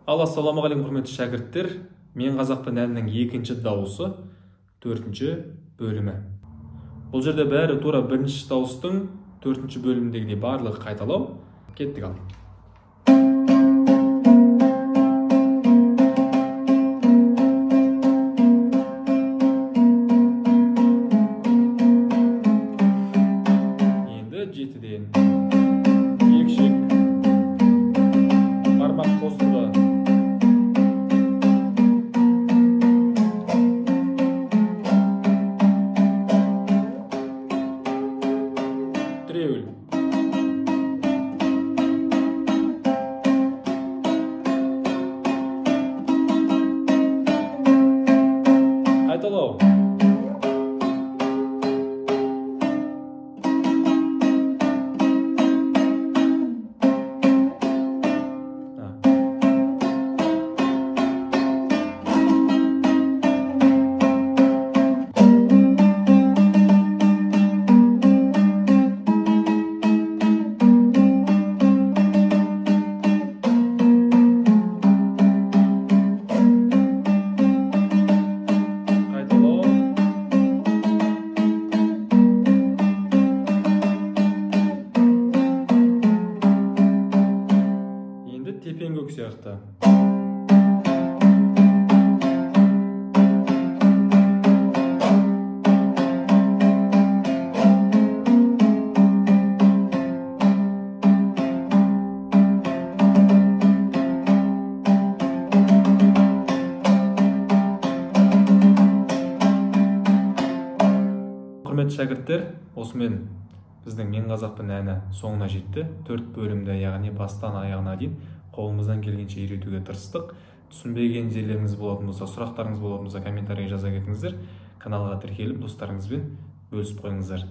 Ал ассалаумағалейкум, құрметті шәкірттер. Мен қазақпын әнінің екінші дауысы, төртінші бөлімі. Бұл жерде бәрі тура бірінші дауыстың төртінші бөліміндегідей барлығы қайталау. Кеттік ал. Енді жетіден екі шек, бармақ қосылды. Тіреуіл. Қайталау. Тепең көк сияқты. Құрметті шәкірттер, осымен біздің Мен қазақпын әні соңына жетті. 4 бөлімді, яғни бастан аяғына дейін қолымыздан келгенше үйретуге тырыстық. Түсінбеген жерлеріңіз болатын болса, сұрақтарыңыз болатын болса, комментарийге жаза кетіңіздер. Каналға тіркеліп, достарыңызбен бөлісіп қойыңыздар.